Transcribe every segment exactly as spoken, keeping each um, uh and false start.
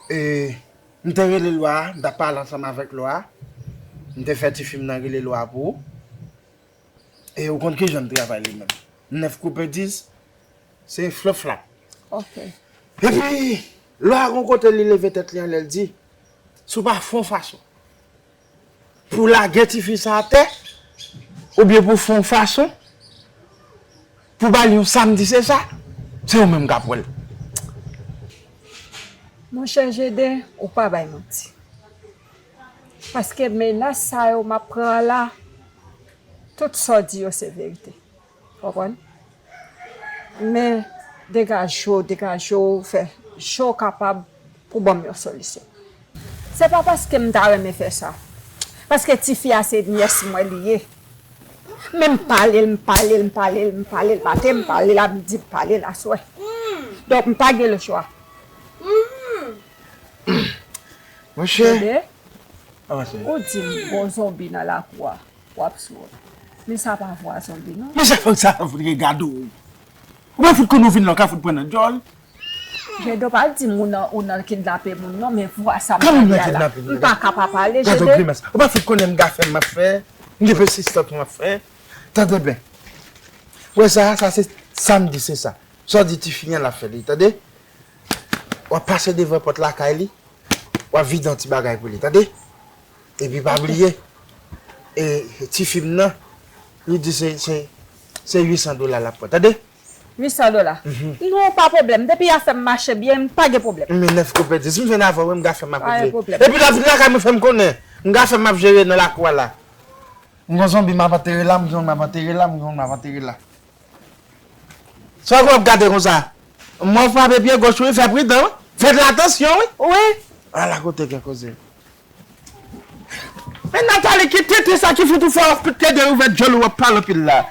E, m te rele lwa a, m t ap pale ansanm avèk lwa a. M te fè tifi m nan rele lwa a pou ou. E ou konn kijan m travay li menm. Nèf koupe dis, se flop flap. Ok. Epi, lwa a gon kote li leve tèt li anlè, l di, si w pa fè yon fason pou w lage tifi sa atè, oubyen pou w fè yon fason pou w ba li yon samdi, se sa, se ou menm k ap wè l. Monchè Jede, ou pa bay manti. Paske menas sa yo m ap pran an la, tout sa w di yo se verite. Konprann? Men, degaje w, degaje w, fè jan w kapab pou ban m yon solisyon. Se pa paske m ta renmen fè sa. Paske tifi a se nyès mwen li ye. Men m pale l, m pale l, m pale l, m pale l maten, m pale l a midi, m pale l aswè. Donk, m pa gen lechwa. Monchè. Tande? Avanse. Ou di m gon zonbi nan lakou a, w ap sou. Men sa pa vwa zonbi, non. Men sa fòk sa fout regade w. Ou pa fout konn ou vin la, w ka fout pran nan djòl. Jede, pa di m ou nan, ou nan kidnape moun, non, men vwa sa m tande a la. Kòman m nan kidnape moun? M pa ka pa pale, Jede. Gade yon grimas. Ou pa fout konnen m gafè m ap fè. M gen pesistans m ap fè. Tande byen. Ou wè sa, sa se samdi, se sa. Sa w di tifi an l ap fè li, tande? W ap pase devan pòt lakay li, w ap vide yon ti bagay pou li, tande? Epi pa bliye, e, tifi m nan, li di se, se, se uit san dola l ap pran, tande? Uit san dola? Mhm. Non, pa pwoblèm. Depi afè m mache byen, m pa gen pwoblèm. Men nèf koupe dis, m jwenn avè w, wi, m gafè m ap regle. Pa gen pwoblèm. Epi lè w vin lakay mwen, fè m konnen. M gafè m ap jere nan lakou a la. M gon zonbi m ap antere la, m gon m ap antere la, m gon m ap antere la. Sa w ap gade konsa? Mwen frape pye goch ou, wi, fè pridan, wi. Fè atansyon, wi. Wi. Ala kote gen koze. Men Nathalie, ki tenten sa ki fout ou fè w ap plede ouvè djòl ou ap pale anpil la.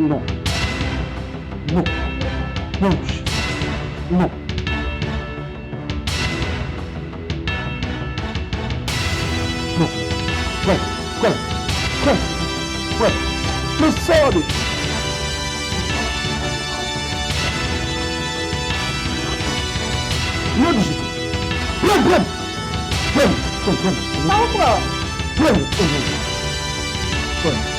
Non. Non. Non. Non. Non. Kwè, kwè, kwè, kwè. Men sa w ap di? Non, Jezi. Pran, pran. Pran, pran, pran, pran. Sa w pran? Pran, pran, pran. Pran.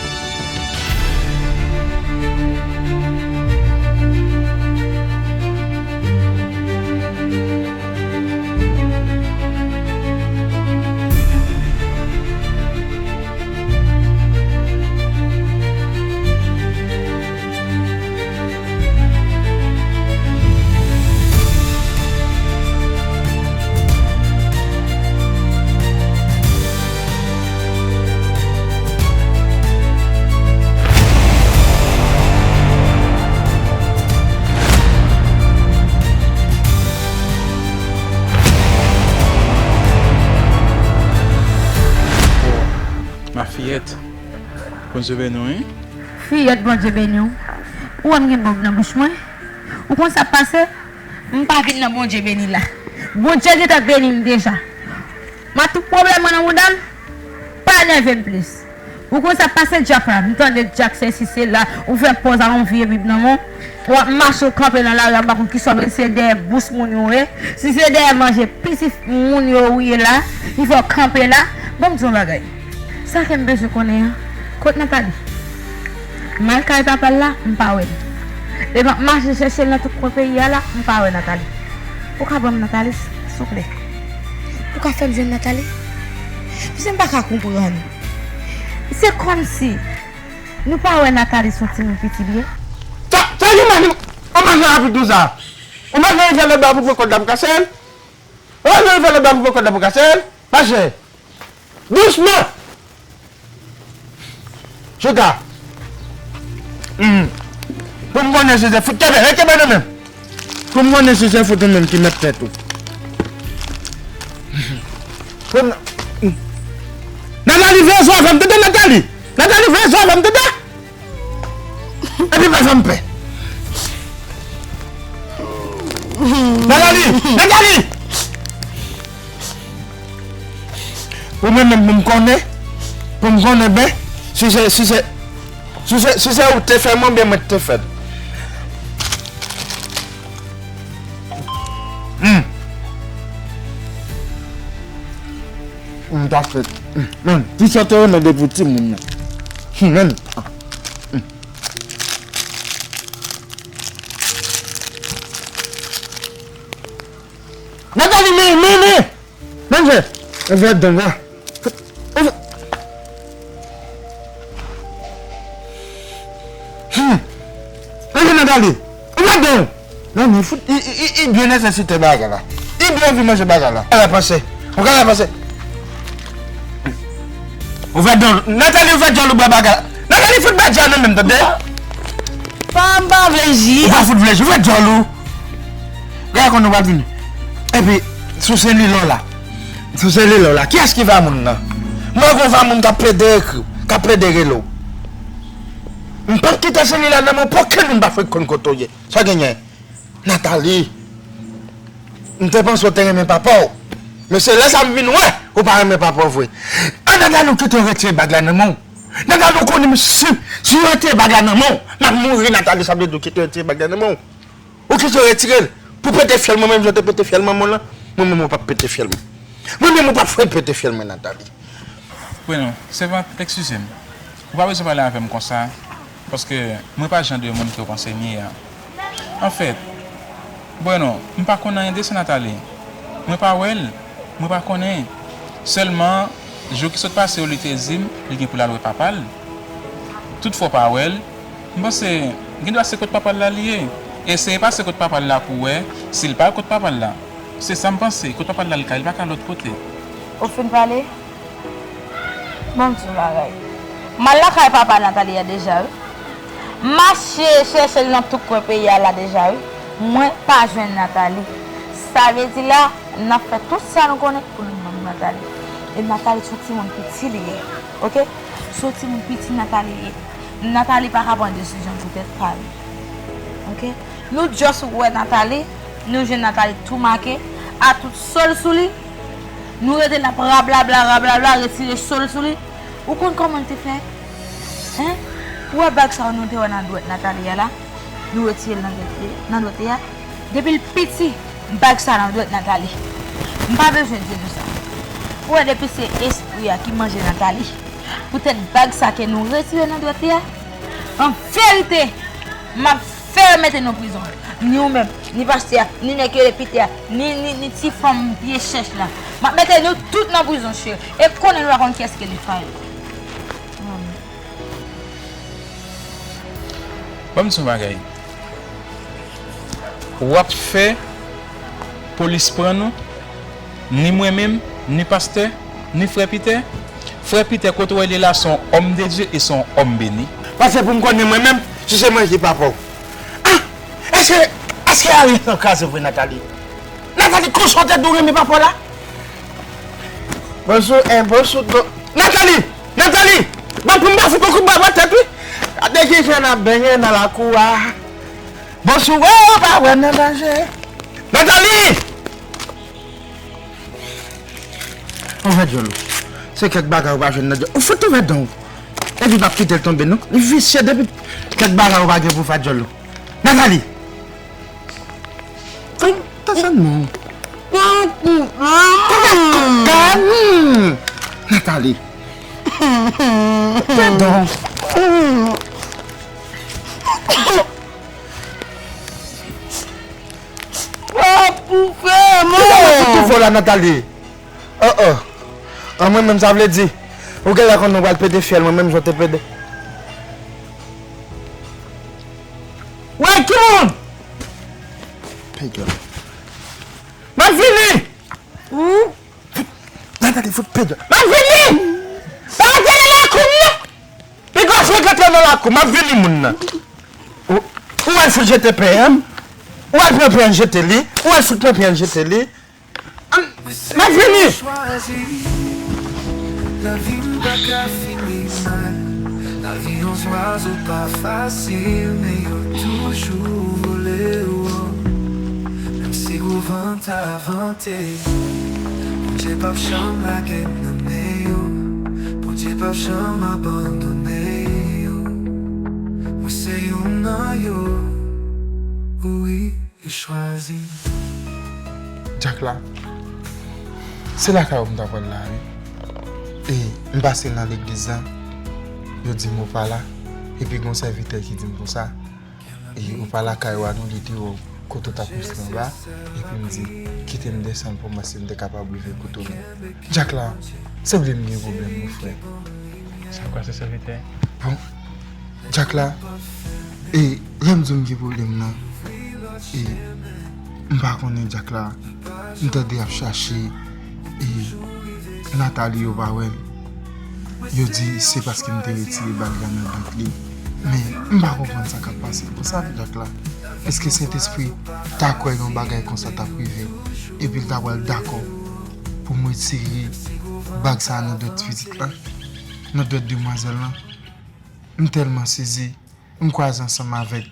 Ma fiyèt, Bondye beni w, wi. Fiyèt, Bondye beni w. Ou wè m gen bòg nan bouch mwen? Ou konn sa k pase? M pa vin nan Bondye beni la. Bondye gentan beni m deja. M a tout pwoblèm mwen nan mouda m. Pa nève m plis. Ou konn sa k pase, Dyak la? M tande Dyak sesi sela. Ou fè pòz a yon vye bib nan men w. W ap mache, w kanpe nan lari a, m pa konn kisa w vle, se dèyè bous moun yo ye. Si se dèyè manje pitit moun yo ou ye la, ki fè w kanpe la, ban m di w yon bagay. Sa ke m bezwen konnen an, kot Nathalie? M al kay papa l la, m pa wè l. E m ap mache chèche l nan tout kwen peyi a la, m pa wè Nathalie. Ou ka ban m Nathalie, souple? Ou ka fè m jwenn Nathalie? Paske m pa ka konprann. Se kòmsi nou pa wè Nathalie se yon timoun piti li ye. Sa, sa yon machin, yon machin rapid konsa. Yon machin rive lòtbò pou pran kòd la pou kase l. Yon machin rive lòtbò pou pran kòd la pou kase l. Mache. Dousman! Chita. Hmm. Pou m konnen si se fout, kenbe, kenbe nan men m. Pou m konnen si se fout ou menm ki mèt tèt ou. Pou m... Nathalie, veye zo avè m, tande, Nathalie! Nathalie, veye zo avè m, tande! Epi pa janm pè. Nathalie! Nathalie! Ou menm menm pou m konnen, pou m konnen ben, si se, si se, si se, si se ou te fè m oubyen mwen te fè l. Hmm. Hmm, ta fèt. Hmm, hmm. Ti sa te renmen depi timoun nan. Hmm, men. Hmm. Nathalie, men, men, men! Manje! Ouvè dan la. Ouvè. Hmm. Manje, Nathalie! Ouvè dan! Non, men fout, i, i, i, i byen nesesite bagay la. I byen anvi manje bagay la. Ou ka la panse. Ou ka la panse. Ouvè dan. Nathalie, ouvè djòl ou bwè bagay la. Nathalie, fout bwè djòl nou menm, tande? Pa, m pa vle ji. Ou pa fout vle ji. Ouvè djòl ou. Gade konn nou pral vini. Epi, sou selil la, sou selil la, kiyès ki va moun nan? Mwen gon va moun k ap plede ekri w, k ap plede rele w. M p ap kite selil la nan men w pou okenn moun pa fèk konn kote w ye. Sa genyen? Nathalie, m te panse w te renmen papa w. Men se lè sa m vin wè ou pa renmen papa w vre. An, Nathalie, ou kite w retire bag la nan men w. Nathalie, ou konnen m si, si yo retire bag la nan men w, m ap mouri, Nathalie, sa vle di ou kite w retire bag la nan men w. Ou kite w retire l pou pete fyèl mwen menm jan w te pete fyèl manman w lan. Mwen menm ou p ap pete fyèl mwen. Mwen menm ou p ap fè pete fyèl mwen, Nathalie. Bueno, sèvant, eskize m. Ou pa bezwen pale avè m konsa, paske mwen pa jan de moun ke w panse m ye a. Anfèt, Bueno, m pa konn anyen de sa, Nathalie. Mwen pa wè l, mwen pa konnen. Sèlman, jou ki sot pase yo, li te di m li gen pou l al wè papa l. Toutfwa w pa wè l, m panse, gendwa se kot papa l la li ye. Eseye pase kot papa l la pou w wè si l pa al kot papa l la. Se sa m panse, kot papa l la l ka, li pa ka lòt kote. Ou fin pale? Ban m di w yon bagay. M al lakay papa Nathalie a deja, wi. M mache chèche l nan tout kwen peyi a la deja, wi. Mwen pa jwenn Nathalie. Sa vle di la, n ap fè tout sa nou konnen pou nou jwenn Nathalie. E Nathalie se yon timoun piti li ye, oke? Se yon timoun piti Nathalie ye. Nathalie pa ka pran desizyon pou tèt pa li. Oke? Nou just wè Nathalie, nou jwenn Nathalie tou make, a tout sòl sou li. Nou rete n ap rablabla, rablabla, retire sòl sou li. Ou konn kòman l te fè? Hen? Ou wè bag sa yo nou te wè nan dwèt Nathalie a la? Nou retire l nan dwèt li, nan dwèt li a. Depi l piti, bag sa nan dwèt Nathalie. M pa bezwen di nou sa. Ou wè depi se espri a ki manje Nathalie, poutèt bag sa ke nou retire nan dwèt li a, an verite, m ap fè yo mete nou prizon. Ni ou menm, ni pastè a, ni nèg yo depite a, ni, ni, ni ti fanm pye chèch la. M ap mete nou tout nan prizon, cheri. E konnen nou pa konn kiyès ke li fè yo. Ban m di yon bagay. W ap fè polis pran nou, ni mwen menm, ni pastè, ni frè Pitè. Frè Pitè, kote w wè l ye la, se yon òm de Dye e se yon òm beni. Pase pou m konnen mwen menm, si se mwen ki papa w. Ah! Èske, èske Ariel kraze vre, Nathalie? Nathalie, konsa w te dou renmen papa w la? Bonsou, en, bonsou, do. Nathalie! Nathalie! Ban pou m ba fout yon kout bwa bò tèt, wi! Gade kijan n ap benyen nan lakou a. Bonsou, wè, ou pa wè nan danje. Nathalie! Ouvè djòl ou. Se kèk bagay ou pa jwenn nan djòl. Ou fout ouvè dan w. Epi p ap kite l tonbe, non. Li visye depi kèk bagay ou pa gen pou fè djòl ou. Nathalie! Tann, tann sèlman. Tann, tann, tann. Nathalie. Pardon. Pap pou fè mò. Kisa w ap fout tou fò la, Nathalie? Oh, oh. An mwen menm, sa vle di, ou genlè konnen w pral pete fyèl mwen menm jan w te pede. Wey, ki moun? Pegel. M ap vini! Ou? Nathalie, fout pegel. M ap vini! Pa antre nan lakou m, non! Piga w frekante nan lakou, m ap vini moun nan. Ou, ou Al fout jete pè an. Ou al pran pè an jete li. Ou al fout pran pè an jete li. M ap vini. Lavi m pa ka fini mal. Lavi yon zwazo pa fasil, men yo toujou vole wo. Menm si gwo van ta vante, Bondye p ap janm lage m nan men yo. Bondye p ap janm abandone yo. Mwen se youn nan yo. Wi. Li chwazi. Dyak la, se lakay ou m ta pral la, wi. E m pase nan legliz la, yo di m ou pa la, epi gen yon sèvitè ki di m konsa, e ou pa lakay ou a non, li te wè w kote w t ap moutre anba, epi m di, kite m desann pou m wè si m te kapab rive kote w non. Dyak la, sanble m gen pwoblèm, wi, frè. Sa kwa se sèvitè? Bon, Dyak la, e lè m di w m gen pwoblèm nan, e m pa konnen Dyak la, m tande y ap chache, e Nathalie yo pa wè l. Yo di se paske m te retire bag la nan dot li. Men m pa konprann sa k ap pase konsa Dyak la. Èske Sentespri ta kwè yon bagay konsa t ap rive, epi l ta pral dakò pou m retire bag sa a nan dot pitit la, nan dot demwazèl lan? M tèlman sezi, m kwaze ansanm avèk,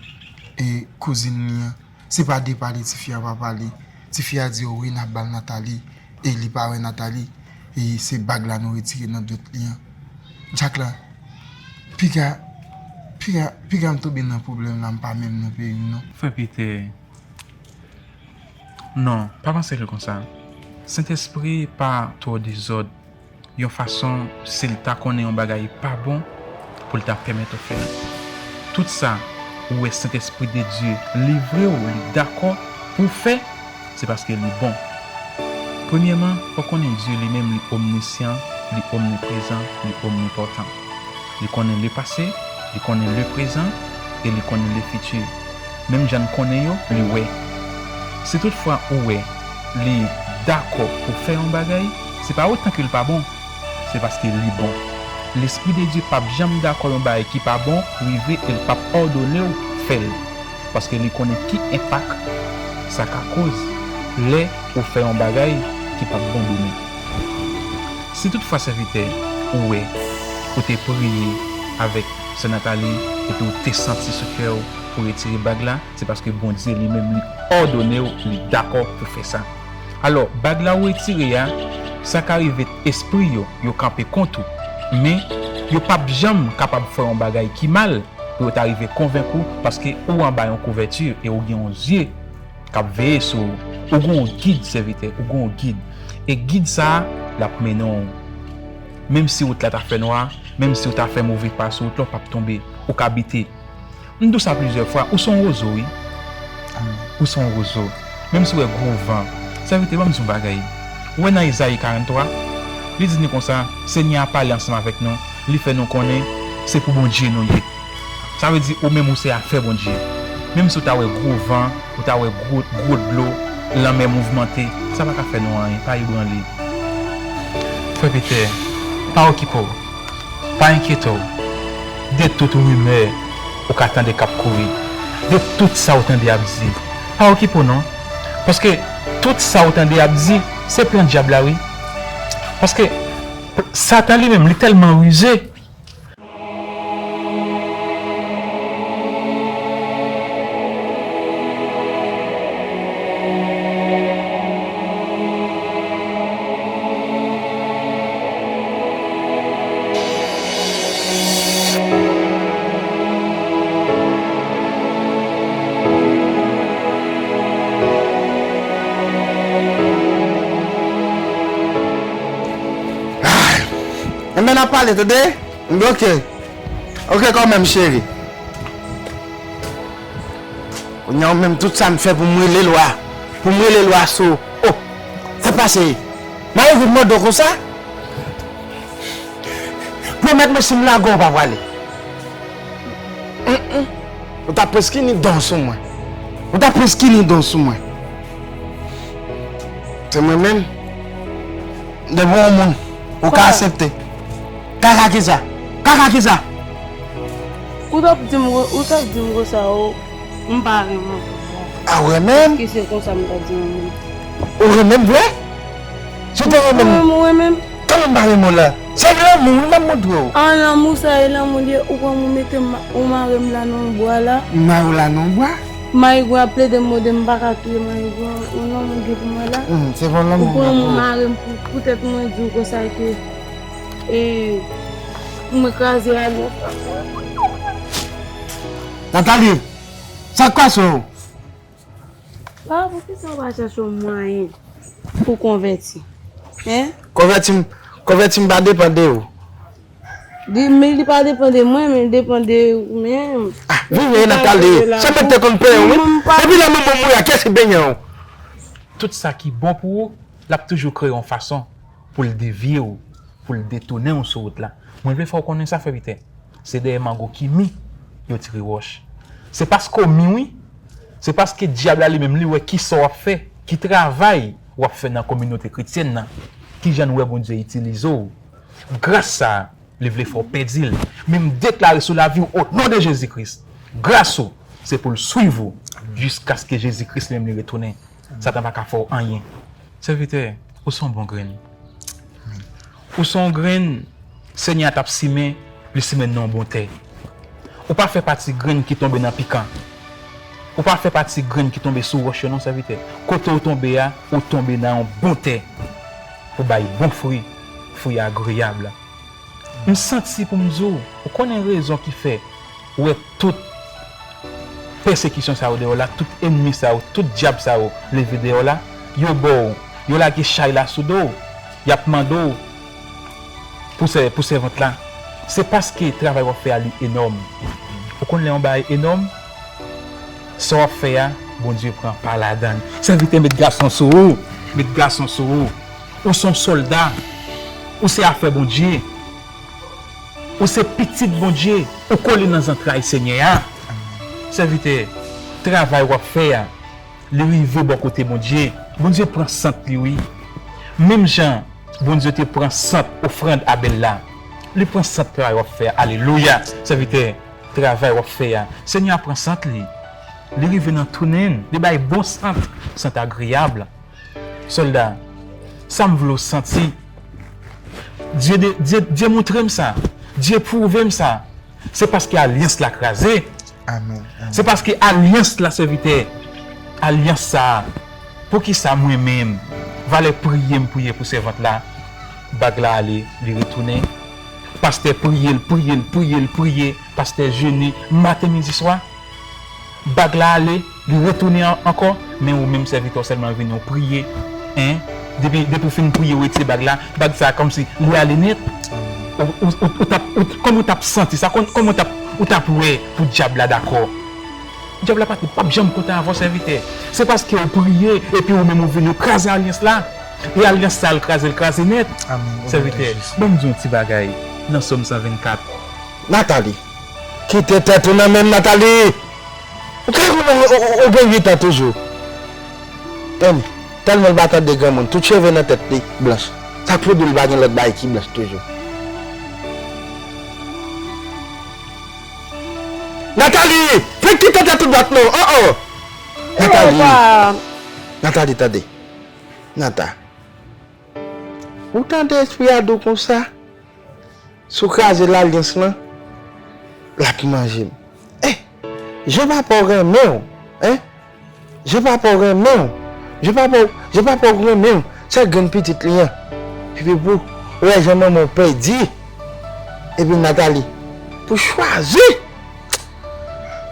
e, kouzin li an. Se pa de pale tifi a pa pale. Tifi a di yo wi n ap ba l Nathalie, e li pa wè Nathalie, e se bag la nou retire nan dot li an. Dyak la, piga, piga, piga m tonbe nan pwoblèm la, m pa menm nan peyi m non. Frè Peter, non, pa panse l konsa. Sentespri pa twò dezòd yon fason si l ta konnen yon bagay pa bon pou l ta pèmèt ou fè l. Tout sa ou wè Sentespri de Dye livre w, li dakò pou w fè, se paske li bon. Premyèman, fò w konnen Dye li menm li omnisyan, li omniprezan, li omnipòtan. Li konnen lepase, li konnen leprezan, e li konnen lefiti. Menm jan l konnen yo, li wè. Si toutfwa ou wè li dakò pou fè yon bagay, se pa otan ke l pa bon, se paske li bon. Lespri de Dye p ap janm dakò yon bagay ki pa bon rive e l p ap òdone w fè l. Paske li konnen ki enpak sa ka koz lè ou fè yon bagay ki p ap bon demen. Si toutfwa sèvitè ou wè ou te priye avèk sè Nathalie epi ou te santi sou kè w pou retire bag la, se paske Bondye li menm li òdone w, li dakò pou fè sa. Alò, bag la ou retire a, sa ka rive espri yo, yo kanpe kont ou. Men, yo p ap janm kapab fè yon bagay ki mal pou yo ta rive konvenk ou, paske ou anba yon kouvèti e ou gen yon zye k ap veye sou ou. Ou gen yon gid, sèvitè, ou gen yon gid. E gid sa a, l ap mennen w. Menm si wout la ta fè nwa, menm si w ta fè move pa sou wout la, w p ap tonbe. Ou ka bite. M di w sa plizyè fwa, ou se yon wozo, wi. Ou se yon wozo. Menm si w wè gwo van, sèvitè, ban m di w yon bagay. Ou wè nan Ezayi karanntwa, li di nou konsa, Senyè a pale ansanm avèk nou, li fè nou konnen se pou Bondye nou ye. Sa vle di ou menm ou se afè Bondye. Menm si w ta wè gwo van, ou ta wè gwo, gwo dlo, lanmè mouvmante, sa pa ka fè nou anyen, pa ebranle. Frè Petè, pa okipe w. Pa enkyete w de tout rimè ou ka tande k ap kouri, de tout sa w tande y ap di. Pa okipe w non. Paske tout sa w tande y ap di, se plan dyab la wi. Paske Satan li menm, li tèlman rize. Enben, n ap pale, tande? Oke. Oke, kanmenm, cheri. Kounye a, ou menm, tout sa m fè pou m rele lwa, pou m rele lwa sou ou. Oh, sa pase. M a ouvri mòd ou konsa. Pwomèt mwen, si m lage w, ou pa prale. Mm, mm. Ou ta prèske ni don sou mwen. Ou ta prèske ni don sou mwen. Se mwen menm. Depi yon moun, ou ka aksepte. Kaka ki sa? Kaka ki sa? Ou t ap di m, ou t ap di m konsa, o. M pa renmen w. A, ou renmen m? Ki se konsa m ta di renmen. Ou renmen m vre? Si w te renmen m, Ou renmen m? Kòman m pa renmen w la? Se lanmou wi m ap montre w. An lanmou sa e lanmou li ye, ou pran m ou mete m, ou mare m la nan yon bwa la. M mare w la nan yon bwa? Marigwa ap plede m mode m pa ka touye marigwa. Yon lanmou gen pou mwen la. Hmm, se pa lanmou Ou pran m ou m ap mare m pou, poutèt mwen di w konsa ke e, mwen kraze alyans la. Nathalie, sa k pase w? Pa poukisa w pa chèche yon mwayen pou konvèti? Hein? Konvèti m, konvèti m pa depann de ou. Li, men li pa depann de mwen, men li depann de ou menm. Ah, vini Nathalie, se mwen ki te konn penyen w wi. Depi lè manman m mouri a, kiyès ki penyen w? Tout sa ki bon pou ou, l ap toujou kreye yon fason pou l devye w, pou l detounen w sou wout la. Mwen vle fè w konnen sa, frè Pitè. Se dèyè mango ki mi yo tire wòch. Se paske w mi wi. Se paske dyab la li menm li wè kisa w ap fè, ki travay w ap fè nan kominote kretyèn nan, kijan l wè Bondye itilize w. Gras sa a, li vle fè w pèdi l. Men m deklare sou lavi w o non de Jezi Kris, gras ou, se pou l swiv ou jiskaske Jezi Kris li menm li retounen. Satan pa ka fè w anyen. Sèvitè, ou se yon bon grenn. Ou se yon grenn Senyè a t ap simen, li simen nan yon bon tè. Ou pa fè pati grenn ki tonbe nan pikan. Ou pa fè pati grenn ki tonbe sou wòch yo non, sèvitè. Kote w tonbe a, ou tonbe nan yon bon tè. Ou bay bon fwi, fwi agreyab. M santi pou m di w, ou konnen rezon ki fè ou wè tout pèsekisyon sa yo dèyè w la, tout ènmi sa yo, tout dyab sa yo leve dèyè w la, yo ba w, yo lage chay la sou do w, y ap mande w pou sè, pou sèvant la. Se paske travay w ap fè a li enòm. Ou konn lè yon bagay enòm, sa w ap fè a, Bondye pran pa ladan l. Sèvitè, met gason sou ou, met gason sou ou. Ou se yon sòlda, ou se afè Bondye. Ou se pitit Bondye, ou kole nan zantray Senyè a. Sèvitè, travay w ap fè a, li rive bò kote Bondye. Bondye pran sant li wi. Menm jan Bondye te pran sant ofrann Abèl la, li pran sant travay w ap fè a. Alelouya! Sèvitè, travay w ap fè a, Senyè a pran sant li. Li rive nan tounen, li bay bon sant, sant agreyab. Sòlda, sa m vle w santi. Dye, de, Dye, Dye montre m sa. Dye pwouve m sa. Se paske alyans la kraze. Amen. Amen. Se paske alyans la, sèvitè, alyans sa a, poukisa mwen menm, valè priye m priye pou sèvant la, bag la ale, li retounen. Pastè priye l, priye l, priye l, priye, pastè jene, maten, midi, swa. Bag la ale, li retounen an- ankò, men ou menm sèvitè w sèlman vini w priye, en, depi, depi w fin priye w retire bag la, bag sa a kòmsi li ale nèt. Ou, ou, ou, ou t ap, ou, kòman w t ap santi sa? Kòman, kòman w t ap, ou t ap wè pou dyab la dakò? Dyab la pa t, p ap janm kontan avè w sèvitè. Se paske w priye, epi ou menm ou vini w kraze alyans la. E alyans sa a l kraze, l kraze nèt. Amen. Sèvitè, ban m di yon ti bagay nan Sòm san vennkat. Nathalie, kite tèt ou nan men m, Nathalie. Ou ka konnen ou, ou, ou gen uit an toujou. Tande, tèlman l pa tande granmoun, tout cheve nan tèt li blanch. Sa k pou di l pa gen lòt bagay ki blanch toujou? Nathalie, fèk kite tèt ou dwat non. Oh, oh. Nathalie. Nathalie, tande. Nata. Ou tande espri a di w konsa? Si w kraze lalyans lan, l ap manje m. Eh, Jan papa w renmen w, en? Jan papa w renmen w. Jan papa w, jan papa w renmen w. Se grenn pitit li an. Epi pou w wè jan manman w pèdi. Epi Nathalie, pou chwazi.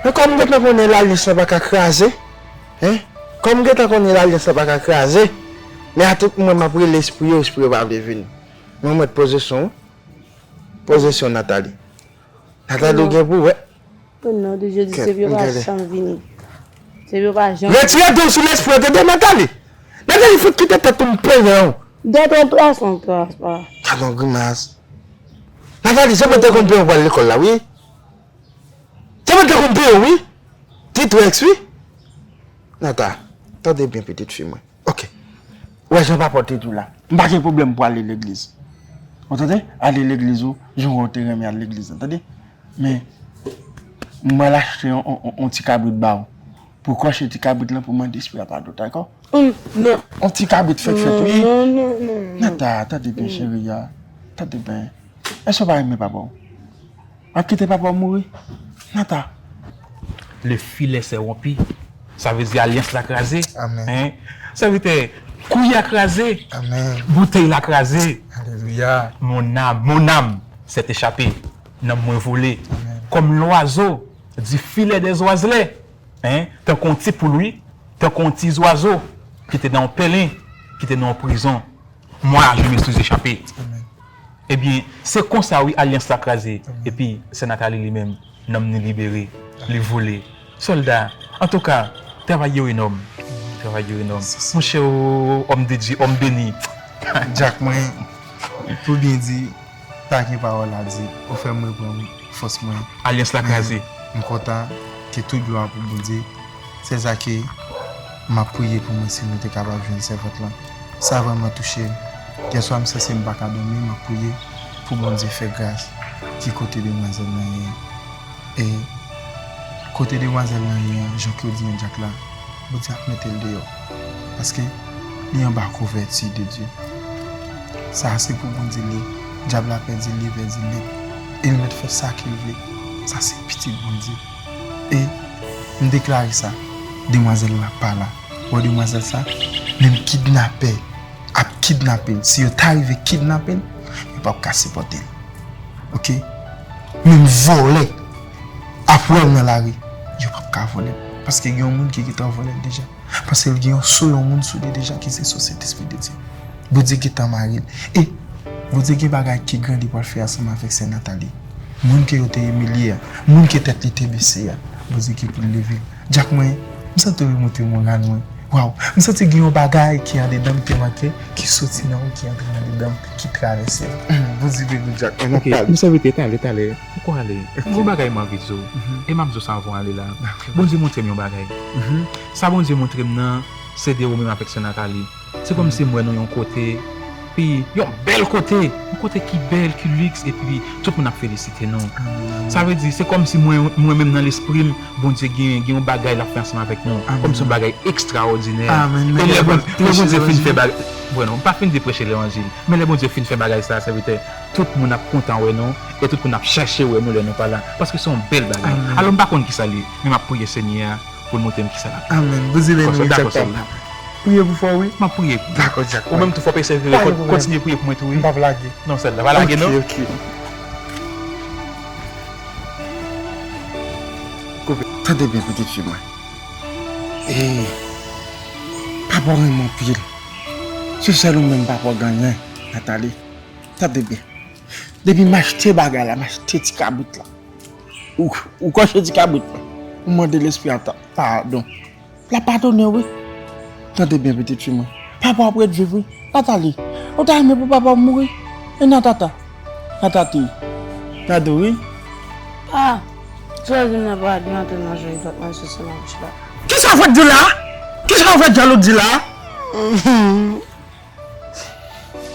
Men kòm m gentan konnen lalyans lan pa ka kraze, en? Kòm m gentan konnen lalyans lan pa ka kraze, men a tout moman m ap rele espri yo, espri yo pa vle vini. Mwen mèt pozisyon w. Pozisyon Nathalie. Nathalie, ou gen pou wè. O non de Jezi, se yo pa janm vini. Se yo pa janm. Retire do sou lespri, tande Nathalie. Nathalie, fout kite tèt ou m penyen w. Dòt an plas, an plas, pa. Gadon grimas. Nathalie, se mwen te konn penyen w pral lekòl la, wi. Se mwen te konn penyen w, wi. Ti trèks, wi. Nata, tande byen, pitit fi mwen. Ok. Ou wè jan papa w te di w la. M pa gen pwoblèm pou ale legliz. Ou tande? Ale legliz ou, jan w te renmen al legliz lan, tande? Men, mwen al achte yon, yon, yon, yon ti kabrit ba w. Ou kòche ti kabrit lan pou mande espri a padon, dakò? Hum, non. On ti kabrit fèk fèt, wi. Non, non, non, non. Nata, tande byen, cheri a. Tande byen. Èske w pa renmen papa w? W ap kite papa w mouri? Nata. Le filet s'est rompu. Sa vle di alyans la kraze. Amèn. Hein? Sèvitè, kouya kraze. Amèn. Boutèy la kraze. Alelouya. Mon âme, mon âme s'est échappée. Nanm mwen vole. Amèn. Comme l'oiseau du filet des oiselets. Hein? Tankou yon ti poul, wi. Tankou yon ti zwazo ki te nan yon pèlen, ki te nan yon prizon. Moi, je me suis échappé. Amèn. Ebyen, se konsa, wi, alyans la kraze. Amèn. Epi, sè Nathalie li menm, nanm ni libere, li vole. Sòlda, antouka, travay yo enòm. Travay yo enòm. Monchè, o, homme de Dieu, homme béni. Dyak mwen, pou byen di, pa gen pawòl a di. Ou fè m reprann fòs mwen. Alyans la kraze. M kontan ke tout glwa pou Bondye. Se sa ke m ap priye pou mwen si nou te kapab jwenn sèvant lan. Sa vrèman touche m. Yèswa m sanse m pa ka dòmi, m ap priye pou Bondye fè gras ki kote demwazèl lan ye. E kote demwazèl lan ye an, jan ke w di an dyak la, Bondye ap mete l deyò. Paske li anba kouvèti de Dye. Sa a se pou Bondye li ye. Dyab la pèdi li, pèdi li. E li mèt fè sa ke l vle. Sa se pitit Bondye. E m deklare sa. Demwazèl la pa la. Ou wè demwazèl sa? Menm kidnapè ap kidnape l. Si yo ta rive kidnape l, yo p ap ka sipòte l. Oke? Menm vòlè ap wè l nan lari, yo p ap ka vòlè l. Paske gen yon moun ki gentan vòlè l deja. Paske l gen yon so yon moun sou li deja ki se so Sentespri de Dye. Bondye gentan mare l. E Bondye gen bagay ki gran li pral fè ansanm avèk sè Nathalie. Moun ke yo te imilye a, moun ke tèt li te bese a, Bondye gen pou l leve l. Dyak mwen, m santi w remonte moral mwen. Waw, m santi gen yon bagay ki andedan m te manke, ki soti nan ou, ki antre andedan m, ki travèse m. Bondye beni w, Dyak mwen. Ok, m sèvitè, talè, talè. Poko ale. Gon bagay m anvi di w. E m ap di w sa anvan w ale la. Bondye montre m yon bagay. Sa Bondye montre m nan, se de ou menm avèk sè Nathalie. Se kòmsi m wè nou yon kote, pi yon bèl kote, yon kote ki bèl, ki liks, epi tout moun ap felisite nou. Sa vle di, se kòmsi mwen, mwen menm nan lespri m, Bondye gen, gen yon bagay l ap fè ansanm avèk nou. Kòmsi yon bagay ekstraòdinè. E lè Bondye, lè Bondye fin fè bagay, bon, non, m pa fin di preche levanjil, men lè Bondye fin fè bagay sa, sèvitè, tout moun ap kontan wè nou, e tout moun ap chèche wè nou lè nou pa la. Paske se yon bèl bagay. Alò, m pa konn kisa l ye, men m ap priye Senyè a pou l montre m kisa l ap ye. Amèn. Bondye beni w, Dyak papa. Priye pou fò, wi. M ap priye pou ou. Dakò, Dyak. Ou menm tou fò pesevere, kontinye priye pou mwen tou, wi. M p ap lage. Non, sèl la, pa lage, non. Ok, ok. Tande byen, pitit fi mwen. E, papa w renmen w anpil. Se sèl ou menm papa w genyen, Nathalie. Tande byen. Depi m achte bagay la, m achte ti kabrit la. Ou, ou kòche ti kabrit la. Ou mande Lespri a ta-, padon. L ap padone w, wi. Tande byen, pitit fi mwen. Papa w ap ret viv, wi. Nathalie, ou ta renmen pou papa w mouri? E Natata? Natati? Nadou, wi. Ah, sa w di m nan pa dwe antre nan jòj lòt moun sou sou nan bouch la. Kisa w fèk di la? Kisa w fèk djòl ou di la?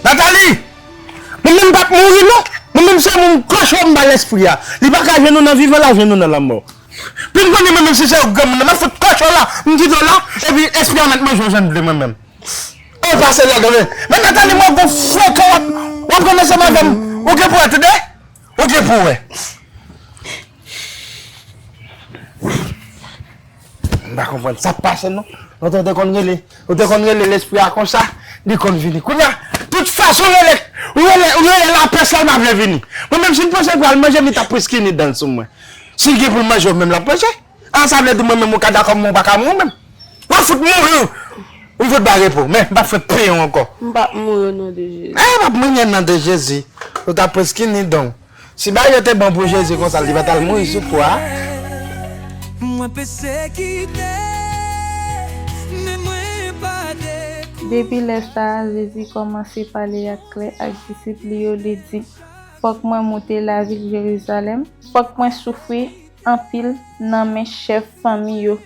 Nathalie! Mwen menm m p ap mouri non. Mwen menm se moun kòchon m ba lespri a. Li pa ka jwenn nou nan vivan, l ap jwenn nou nan lanmò. Pi m konnen mwen menm si se yon granmoun nan, m ap fout kòchon la, m kite w la, epi espri a mèt manje w jan l vle mwen menm. Ou pase la, tande. Men Nathalie, mwen gon frekan w ap, w ap pran ansanm avè m. Ou gen pou wè, tande? Ou gen pou wè. M pa konprann sa k pase non. Ou te, te konn rele, ou te konn rele lespri a konsa, li konn vini. Kounye a, tout fason ou rele, ou rele, ou rele lapès la, l pa vle vini. Mwen menm si m panse l pral manje m, li t ap preskini dan l sou mwen. Si l gen pou l manje w menm, l ap manje. Ah, sa vle di mwen menm ou ka dakò, men ou pa ka mouri menm. W ap fout mouri. Ou fout ba repo, men m p ap fè penyen w ankò. M p ap mouri o non de Jezi. Eh, m p ap mouri nan de Jezi. Ou t ap preskini donk. Si bagay yo te bon pou Jezi konsa, li pa t al mouri sou kwa a. Mwen pèsekite, men mwen pa dekouraje. Depi lè sa a, Jezi kòmanse pale ak klè ak disip li yo, li di, fòk mwen moute lavil Jerizalèm, fòk mwen soufri anpil nan men chèf fanmi yo,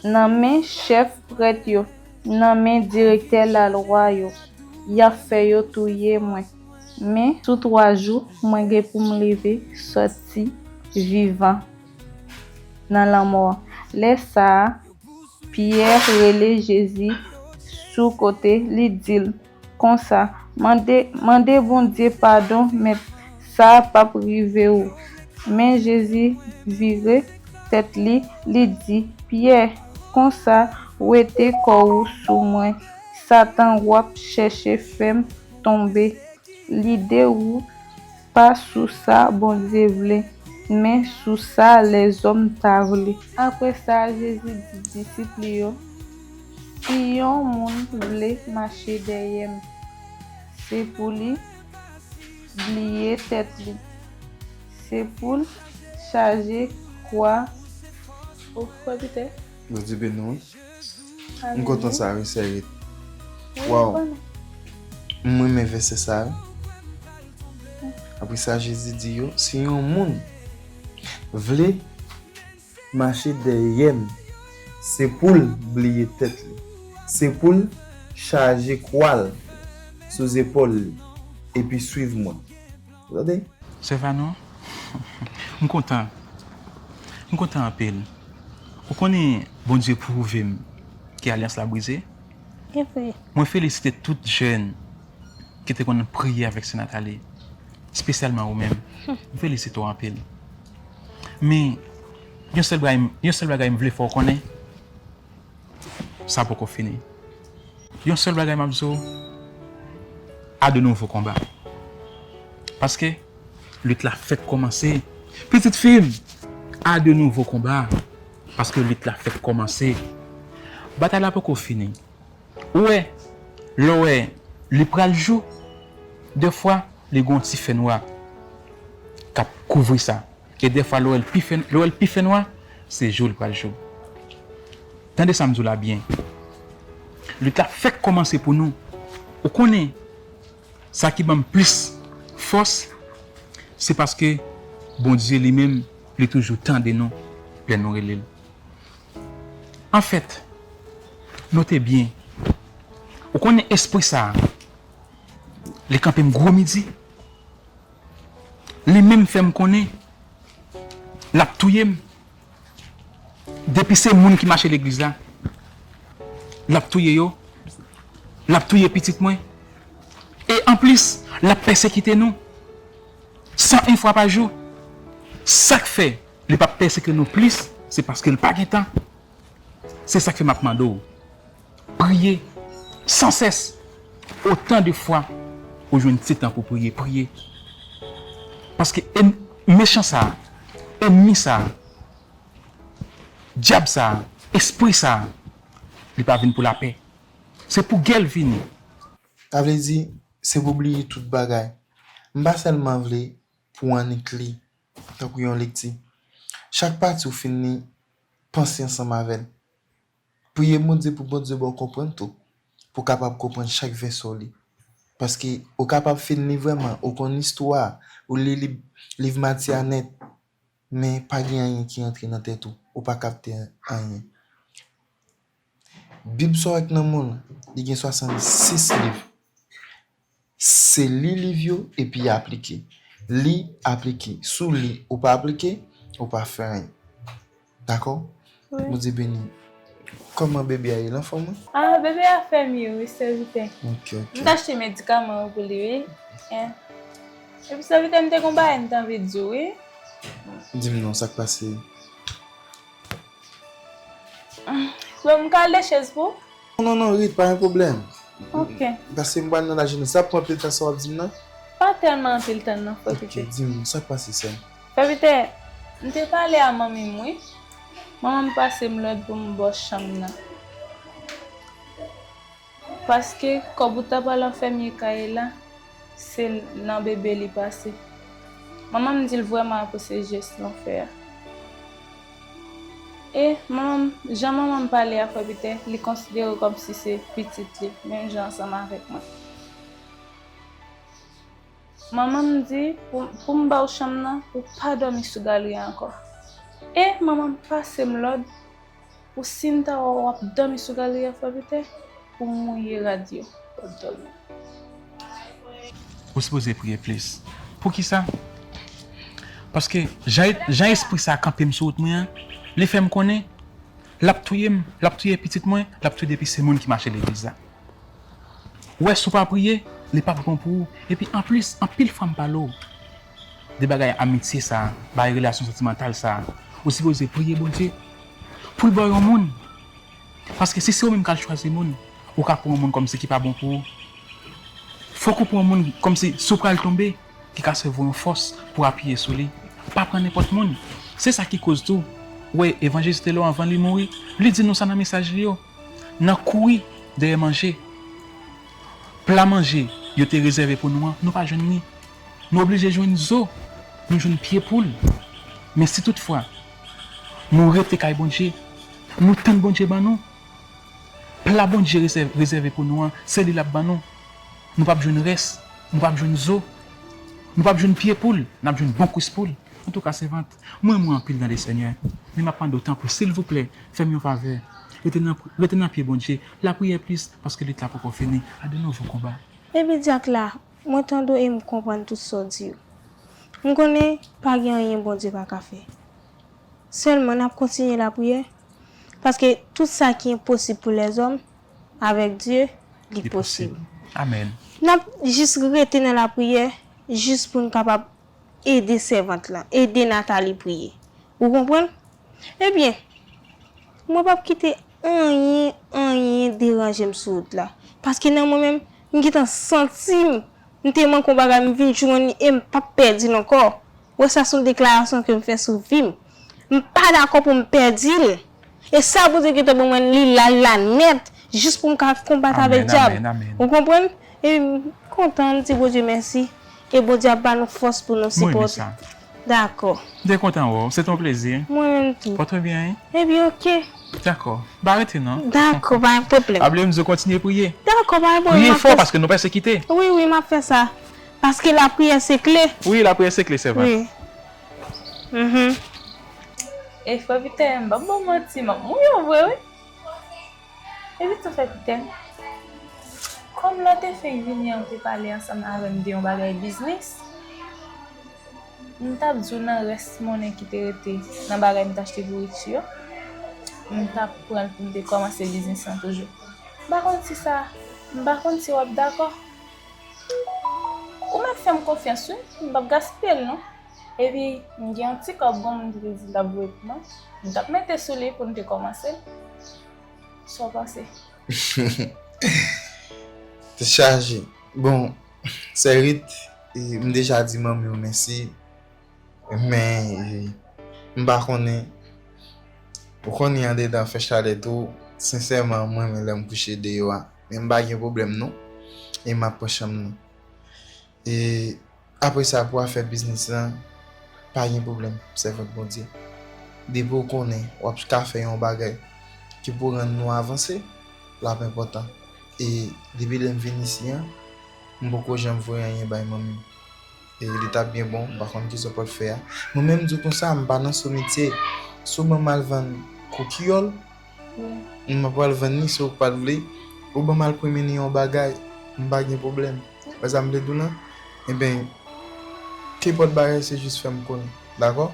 nan men chèf prèt yo, nan men direktè lalwa yo. Y ap fè yo touye mwen. Men, sou twa jou, mwen gen pou m leve sòti vivan nan lanmò. Lè sa a, Pyè rele Jezi sou kote, li di l konsa, mande, mande Bondye padon, men sa p ap rive w. Men Jezi vire tèt li, li di, Pyè, konsa, wete kò w sou mwen, Satan, w ap chèche fè m tonbe. Lide w pa sou sa Bondye vle, men sou sa lèzòm ta vle. Apre sa, Jezi di disip li yo, Si yon moun vle mache dèyè m, se pou li bliye tèt li. Se pou l chaje kwa. O, frè Pitè. Bondye beni w. M kontan sa wi, sè Rit. Waw. M renmen vèsè sa wi. Apre sa, Jezi di yo, si yon moun vle mache dèyè m, se pou l bliye tèt li. Se pou l chaje kwa l sou zepòl li, epi swiv mwen. Tande? Sè Vanou, m kontan. M kontan anpil. Ou konnen Bondye pwouve m ke alyans la brize. E vre. Mwen felisite tout jèn ki te konn priye avèk sè Nathalie, espesyalman ou menm. M felisite w anpil. Men, yon sèl bagay, yon sèl bagay m vle fè w konnen, sa poko fini. Yon sèl bagay m ap di w, a de nouvo konba. Paske lit la fèk kòmanse. Pitit fi m, a de nouvo konba. Paske lit la fèk kòmanse. Batay la poko fini. Ou wè, lè w wè li pral jou, dèfwa, li gen yon ti fènwa k ap kouvri sa. E dèfwa, lè w wè l pi fè, lè w wè l pi fènwa, se jou li pral jou. Tande sa m di w la byen. Lit la fèk kòmanse pou nou. Ou konnen, sa ki ban m plis fòs, se paske Bondye li menm, li toujou tande nou lè nou rele l. Anfèt, note byen, ou konnen espri sa a, li kanpe m gwo midi. Li menm fè m konnen l ap touye m. Depi se moun ki mache legliz la, l ap touye yo, l ap touye pitit mwen. E anplis, l ap pèsekite nou san en fwa pa jou. Sa k fè li p ap pèsekite nou plis, se paske l pa gen tan. Se sa k fè m ap mande w, priye sansès, otan de fwa ou jwenn ti tan pou priye, priye. Paske en-, mechan sa a, ènmi sa a, dyab sa a, espri sa a, li pa vin pou lapè. Se pou gè l vini. Sa vle di, se pou bliye tout bagay. M pa sèlman vle pou w annik li, tankou yon lekti. Chak pati w fin li, panse ansanm avè l. Priye Bondye pou Bondye ba w konprann tou, pou w kapab konprann chak vèsè w li. Paske ou kapab fin li vrèman, ou konn istwa a, ou li liv, liv Matye a nèt, men pa gen anyen ki rantre nan tèt ou, ou pa kapte anyen. Bib sa w wè k nan men w lan, li gen swasannsis liv. Se li liv yo epi aplike. Li, aplike. Si w li, ou pa aplike, ou pa fè anyen. Dakò? Wi. Bondye beni. Kòman bebe a ye, l anfòm wi? Ah, bebe a fè mye wi, sèvitè. Ok, ok. M t achte medikaman yo pou li wi. Eh. Epi sèvitè, m te gon bagay m t anvi di w wi. Di m non, sa k pase? Bon, m ka al de chèz pou? Non, non, non, Rit, pa gen pwoblèm. Ok. Paske m pral nan lajenès. Sa pran anpil tan sa w ap di m nan? Pa tèlman anpil tan non, frè Pitè. Ok, di m, sa k pase, sè m? Frè Pitè, m te pale a manmi m wi. Manman m pase m lòd pou m ba w chanm nan. Paske kòb ou ta pral anfèmye kay la, se nan bebe li pase. Manman m di l vrèman apresye jès lan fè a. E manman m, jan manman m pale a, frè Pitè, li konsidere w kòmsi se pitit li, menm jan ansanm avèk mwen. Manman m di pou, pou m ba w chanm nan, pou w pa dòmi sou galri a ankò. E manman m pase m lòd, pou si m ta wè w ap dòmi sou galri a, frè Pitè, pou m mouye rad yo pou w dòmi. Ou sipoze priye plis. Poukisa? Paske jan, jan espri sa a kanpe m sou wout mwen an, li fè m konnen L ap touye m, l ap touye pitit mwen, l ap touye depi se moun ki mache legliz la. Ou wè, si w pa priye, li p ap bon pou ou. Epi anplis, anpil fwa m pale w de bagay amitye sa a, bagay relasyon santimantal sa a. Ou sipoze priye Bondye pou l ba w yon moun. Paske si se ou menm k al chwazi moun, ou ka pran yon moun kòmsi ki pa bon pou ou. Fòk ou pran yon moun kòmsi si w pral tonbe, ki ka sèvi w yon fòs pou apiye sou li. Pa pran nenpòt moun. Se sa ki koz tou, ou wè, evanjelis Telo, anvan li mouri, li di nou sa nan mesaj li yo. N ap kouri dèyè manje. Pla manje yo te rezève pou nou an, nou pa jwenn li. Nou oblije jwenn zo, nou jwenn pye poul. Men si toutfwa nou rete kay Bondye, nou tann Bondye ban nou, pla Bondye rezèv-, rezève pou nou an, se li l ap ban nou. Nou p ap jwenn rès, nou p ap jwenn zo, nou p ap jwenn pye poul, n ap jwenn bon kwis poul. Antouka, sèvant, mwen renmen w anpil nan Lesenyè, men m ap mande w tanpri, silvouplè, fè m yon favè. Rete nan, rete nan pye Bondye, lapriyè plis, paske lit la poko fini. A de nouvo konba. Epi dyak la, mwen tande w e m konprann tout sa w di yo. M konnen pa gen anyen Bondye pa ka fè. Sèlman, n ap kontinye lapriyè, paske tout sa ki enposib pou lèzòm, avèk Dye, li posib. Amèn. N ap jis rete nan lapriyè, jis pou n kapab ede sèvant lan, ede Nathalie priye. Ou konprann? Ebyen, mwen p ap kite anyen, anyen deranje m sou wout la. Paske nan mwen menm, m gentan santi m, m te manke yon bagay, m vin jwenn li e m p ap pèdi l ankò. Ou wè, sa se yon deklarasyon ke m fè sou vi m. M pa dakò pou m pèdi l. E sa Bondye gentan ban mwen, li la, li la nèt, jis pou m ka konbat avèk dyab. Amèn, amèn, amèn. Ou konprann? E m kontan, m di Bondye mèsi. E Bondye ap ba nou fòs pou nou sipòte. Mwen renmen sa. Dakò. M te kontan wè w. Se te yon plezi. Mwen menm tou. Pòte w byen, wi. Ebyen, oke. Dakò. Pa rete, non. Dakò, pa gen pwoblèm. Pa bliye m di w kontinye priye. Dakò, pa gen pwoblèm. Priye fò, paske nou pèsekite. Wi, wi, m ap fè sa. Paske lapriyè se kle. Wi, lapriyè se kle, sèvant. Wi. Mhm. E frè Pitè, m p ap ba w manti, m ap mouye w vre, wi. Epi tou frè Pitè, kòm lè w te fenk vini an, ou te pale ansanm avè m de yon bagay biznis, m t ap di w nan rès monnen ki te rete nan bagay m t achte pou Richie yo, m t ap pran l pou m te kòmanse biznis lan toujou. M pa konn si sa, m pa konn si w ap dakò. Ou mèt fè m konfyans, wi, m p ap gaspiye l, non. Epi, m gen yon ti kòb bon moun ki te di l t ap voye pou mwen. M t ap mete sou li pou n te kòmanse l. Sa w panse? Tèt chaje. Bon, sè Rit, e, m deja di manmi w mèsi. Men, e, m pa konnen. Ou konnen andedan fè chalè tou. Sensèman, mwen renmen lè m kouche deyò a. Men m pa gen pwoblèm, non. E m ap pran chanm nan. E apre sa, pou afè biznis lan, pa gen pwoblèm, sèvant Bondye. Depi w konnen w ap ka fè yon bagay ki pou rann nou avanse, l ap enpòtan. E depi lè m vin isi an, m poko janm voye anyen bay manmi m. E li t ap byen bon, m pa konn kisa w pral fè a. Mwen menm, m di w konsa, m pa nan sou metye. Si w ban m al vann koukiyòl, m ap pral vann li, si w pa t vle, ou ban m al pran mennen yon bagay, m pa gen pwoblèm. Wè sa m vle di w lan? Enben, kenpòt bagay, se jis fè m konnen. Dakò?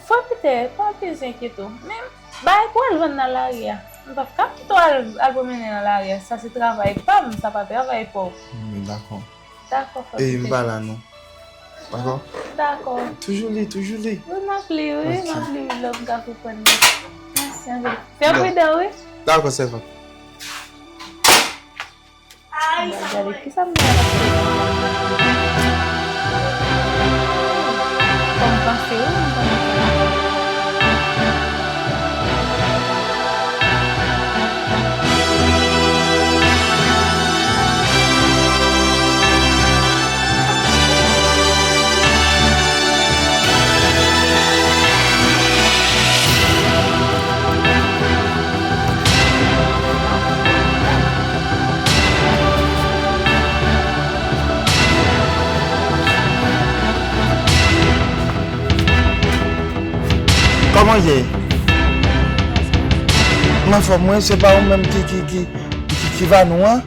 Frè Pitè, pa bezwen enkyete w. Men, bagay pou al vann nan lari a. M p ap ka kite w al, al pwomennen nan lari a. Sa se travay pa m, sa pa travay pa w. Wi, dakò. Dakò, frè Pitè. E m pa la, non. Dakò? Dakò. Toujou li, toujou li. Wi, m ap li, wi, m ap li, wi, lè w ka konprann li. Mèsi anpil. Fè pridan, wi. Dakò, sèvant. Ay, sa mwen. Gade, kisa m gen la? Fò m panse, wi, m panse. Kòman w ye? M anfòm, wi, se pa ou menm ki, ki, ki, ki, ki va nou an?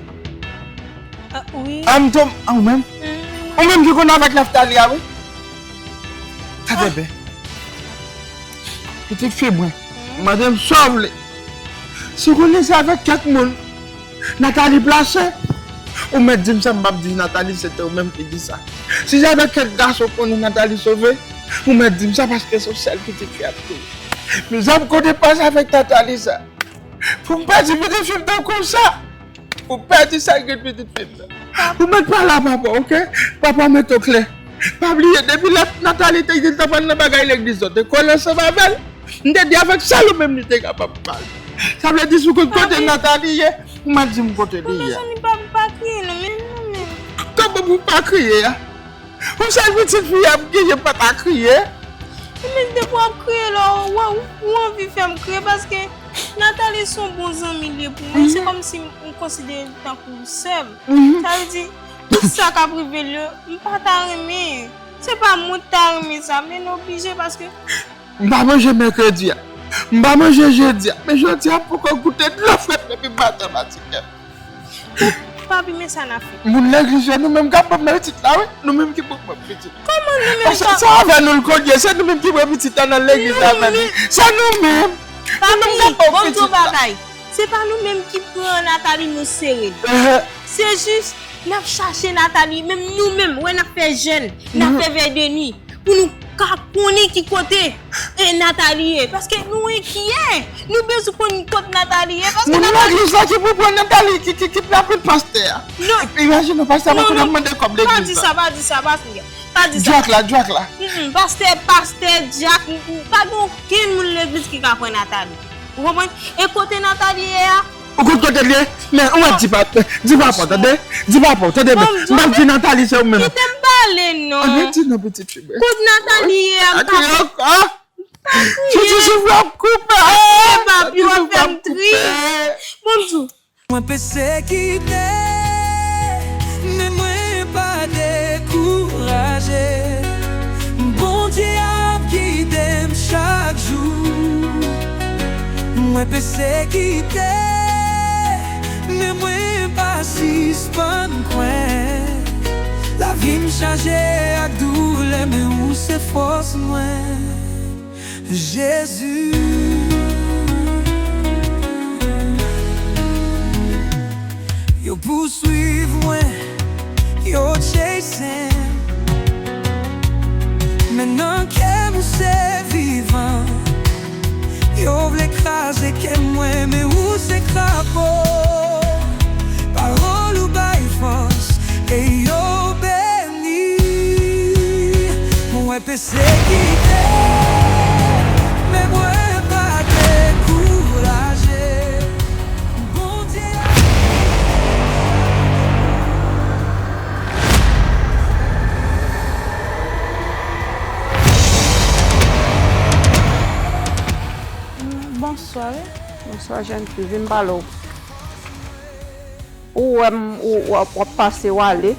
Ah, wi. Ah, m tonm-, ah, ou menm? Mm. Ou menm ki konn avèk Naftalia, wi. Tande byen. Pitit fi mwen. Mande m sa w vle. Si w konnen se avèk kèk moun Nathalie plase, ou mèt di m sa, m p ap di Nathalie se te ou menm ki di sa. Si se avèk kèk gason w konnen Nathalie sove, ou mèt di m sa paske se w sèl pitit fi ap di. Mezanmi, kote pase avèk Nathalie sa? Pou m pèdi pitit fi m tankou sa? Pou pèdi sa ki gen pitit fi m nan. Ou mèt pale a papa, oke? Papa mete w klè. Pa bliye, depi lè Nathalie te di l t ap al nan bagay legliz la, te kole ansanm avè l. M te di avèk sèl ou menm li te kapab pale. Sa vle di si w konn kote Nathalie ye, ou mèt di m kote li ye. Mezanmi, pa, pa kriye non, men non, men. Kòman pou pa kriye a? Ou sèl pitit fi a m genyen pa ta kriye. Men depi w ap kriye la, w, w, ou anvi fè m kriye paske Nathalie se yon bon zanmi li ye pou mwen. Se kòmsi m, m konsidere l tankou sè m. Sa vle di, tout sa k ap rive l yo, m pa ta renmen. Se pa mwen ki ta renmen sa, men n oblije paske M pa manje mèkredi a. M pa manje jedi a. Men jodi a, m poko goute dlo frèt depi maten matinè. Papi, men sa n ap fè. Moun legliz yo, nou menm k ap ban m pitit la, wi. Nou menm ki pou ban m pitit. Kòman nou menm? Paske se avè nou l konn ye, se nou menm ki pran pitit la nan legliz la avè nou. Se nou menm. Papi, bon, m di w bagay. Se pa nou menm ki pran Nathalie, nou sere l. Se jis, n ap chache Nathalie, menm nou menm, wè n ap fè jèn, n ap fè vèy de nwi, pou nou ka konnen ki kote, e, Nathalie ye. Paske nou enkyè, nou bezwen konn kot Nathalie ye. Paske moun legliz la ki pou pran Nathalie, ki, ki, ki kidnape pastè a. Imajine w, pastè a pa konn ap mande kòb legliz la. Pa di sa, pa di sa, pa di sa, pa di sa. Dyak la, dyak la. Pastè, pastè, dyak, pa gen okenn moun legliz ki ka pran Nathalie. Ou konprann? E kote Nathalie ye a? Ou konn kote l ye? Men, ou mèt di pa, di papa w, tande? Di papa w, tande byen. M p ap di Nathalie se ou menm. Kite m pale non. Anyen di non, pitit fi mwen. Kot Nathalie ye a? M pa kriye ankò. Pitit fi mwen ap koupe. Papi, w ap fè m tris. Bon, m di w. Mwen pesekite, men mwen pa dekouraje. Bondye ap gide m chak jou. Mwen pesekite, men mwen pa sispann kwè. Lavi m chaje ak doulè, men ou se fòs mwen. Jezi. Yo pouswiv mwen, yo chase m. Men nan kè m ou se vivan. Yo vle kraze kè mwen, men ou se krapo. Pawòl ou bay fòs, e yo beni. Mwen pesekite, men mwen pa dekouraje. Bondye a. Bonswa, wi. Bonswa, jèn fi. Vin pale w. Ou wè m, ou, w ap, w ap pase, w ale.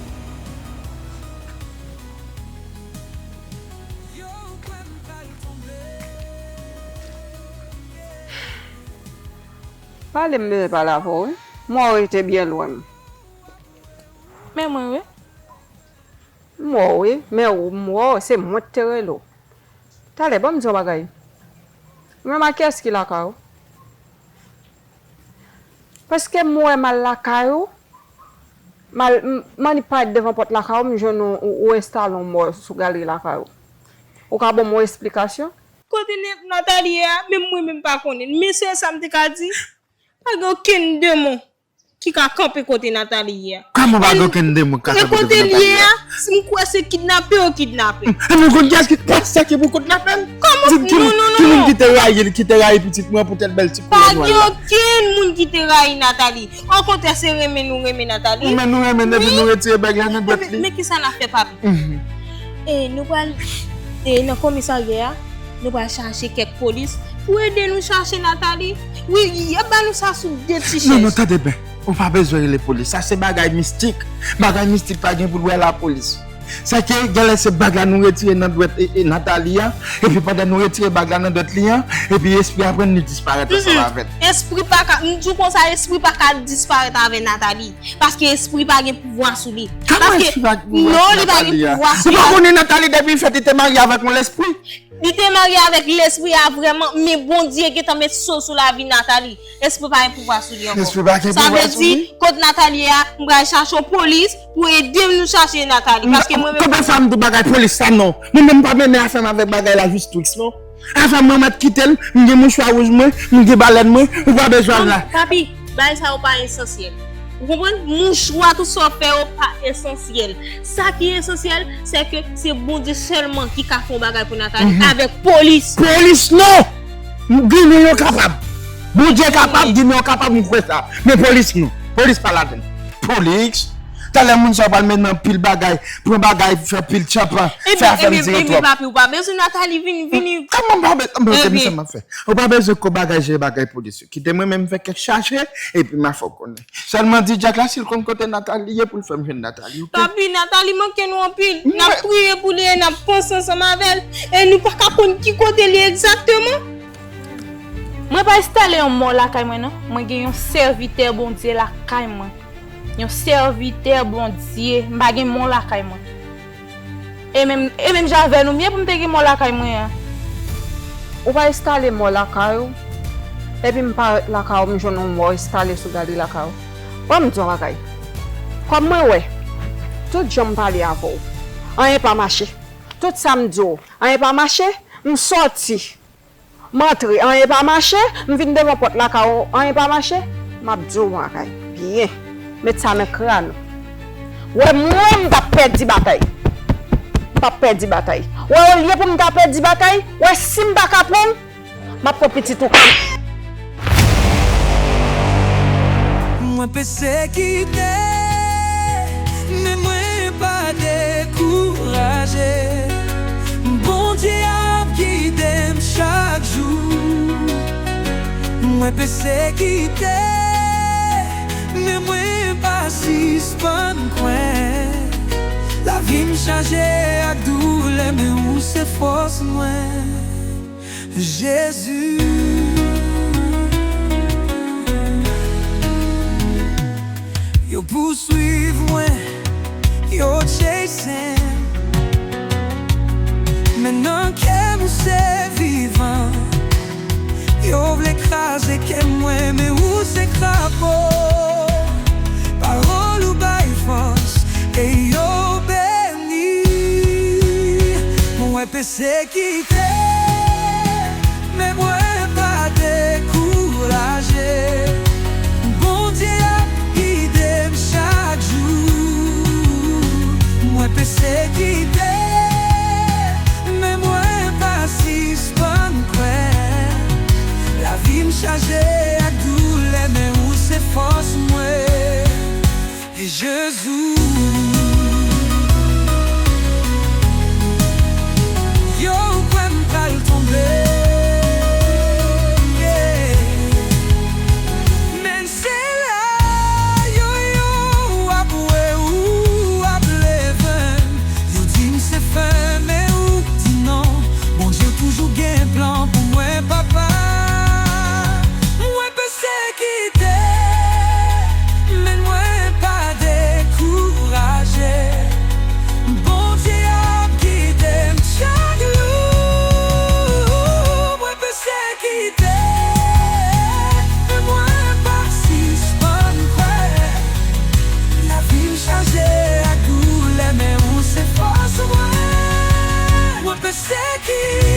Pale, m bezwen pale avè w, wi. M wè w rete byen lwen m. Men mwen, wi. M wè w, wi. Men ou, m wè w, se mwen ki te rele w. Talè, ban m di w yon bagay. Ou menm ak kiyès ki lakay ou? Paske m wè m al lakay ou, m al, m, m annik parèt devan pòt lakay ou, m jwenn ou, ou, ou enstale yon mò sou galri lakay ou. Ou ka ban m yon esplikasyon? Kote Nathalie ye a, menm mwen menm pa konnen. Men sèl sa m te ka di, pa gen okenn demon ki ka kanpe kote Nathalie ye a. Kòman pa gen okenn demon ki ka kanpe kote Nathalie ye a? E kote l ye a, si m kwè se kidnape yo kidnape. E nou konn kiyès ki, pastè ki pou kidnape l? Kòman? Di m ki moun, ki moun ki te rayi l, ki te rayi pitit mwen poutèt bèl ti koulè nwè l la? Pa gen okenn moun ki te rayi Nathalie. Okontrè, se renmen nou renmen Nathalie. Men nou renmen l epi nou retire bag la nan dwèt li. Men kisa n ap fè, papi? E, nou pral, e, nan komisarya a, nou pral chache kèk polis pou ede nou chache Nathalie. Wi, y ap ba nou sa sou de ti chèz. Non, non, tande byen. Ou pa bezwen rele polis. Sa se bagay mistik. Bagay mistik pa gen pou l wè lapolis. Sa ke, genlè se bag la nou retire nan dwèt, e, e, Nathalie an, epi pandan nou retire bag la nan dwèt li an, epi espri a pran li disparèt ansanm avè l. Espri pa ka, m di w konsa, espri pa ka disparèt avè Nathalie. Paske espri pa gen pouvwa sou li. Kòman espri pa gen pouvwa sou Nathalie a? Ou pa konnen Nathalie depi l fèt li te marye avèk yon lespri? Li te marye avèk lespri a vrèman, men Bondye gentan met so sou lavi Nathalie. Lespri pa gen pouvwa sou li ankò. Lespri pa gen pouvwa sou li. Sa vle di, kot Nathalie ye a, m pral chache yon polis pou ede nou chache Nathalie. Paske mwen menm. Konbyen fwa m di w bagay polis sa non? Mwen menm m pa mennen afè m avèk bagay lajistis non. Afè m, mwen mèt kite l, m gen mouchwa wouj mwen, m gen balèn mwen, ou pa bezwen al la. Papi, bagay sa yo pa esansyèl. Ou konprann? Mouchwa, tout sa w fè yo pa esansyèl. Sa ki esansyèl, se ke se Bondye sèlman ki ka fè yon bagay pou Nathalie avèk polis. Polis non! Ginen yo kapab. Bondye kapab, Ginen yo kapab, m kwè sa. Men polis non. Polis pa ladann. Polis? Talè moun sa yo pral mennen anpil bagay, pran bagay, fè anpil tchanpan, fè afè m direktman. Epi, epi, papi, ou pa bezwen Nathalie vin, vini. Kòman m pa bezwen, m pa bezwen sa m ap fè. Ou pa bezwen ko bagay jere bagay polis yo. Kite mwen menm fè kèk chache, epi m a fè w konnen. Sèlman di Djak la si l konn kote Nathalie ye pou l fè m jwenn Nathalie, oke? Papi, Nathalie manke nou anpil. N ap priye pou li e n ap panse ansanm avè l. E nou pa ka konn ki kote l ye egzakteman. Mwen pa enstale yon mò lakay mwen non. Mwen gen yon sèvitè Bondye lakay mwen. Yon sèvitè Bondye. M pa gen mò lakay mwen. E menm, e menm jan avè nou m ye pou m te gen mò lakay mwen an. Ou pa enstale mò lakay ou, epi m parèt lakay ou, m jwenn yon mò enstale sou galri lakay ou. Ban m di w yon bagay. Kòm mwen wè, tout jan m pale avè w, anyen pa mache. Tout sa m di w, anyen pa mache, m sòti. M antre, anyen pa mache, m vin devan pòt lakay ou, anyen pa mache, m ap di w yon bagay byen. Met sa nan kran ou. Wè mwen, m t ap pèdi batay. M p ap pèdi batay. Wè olye pou m ta pèdi batay, wè si m pa ka pran w, m ap pran pitit ou kòm. Mwen pesekite, men mwen pa dekouraje. Bondye ap gide m chak jou. Mwen pesekite, men mwen pa sispann kwè. Lavi m chaje ak doulè, men ou se fòs mwen. Jezi. Yo pouswiv mwen, yo chase m. Men nan kè m ou se vivan. Yo vle kraze kè mwen, men ou se krapo. Pawòl ou bay fòs, e yo beni. Mwen pesekite, men mwen pa dekouraje. Bondye ap gide m chak jou. Mwen pesekite, men mwen pa sispann kwè. Lavi m chaje ak doulè, men ou se fòs mwen. E Jezi. Yo kwè m pral tonbe, yeah. Men se la yo, yo ap wè ou ap leve m. Yo di m se fen, men ou di non. Bondye toujou gen plan pou mwen, papa. Mwen pesekite, men mwen pa dekouraje. Bondye ap gide m chak jou. Mwen pesekite, men mwen pa sispann kwè. Lavi m chaje ak doulè, men ou se fòs mwen. Mwen pesekite.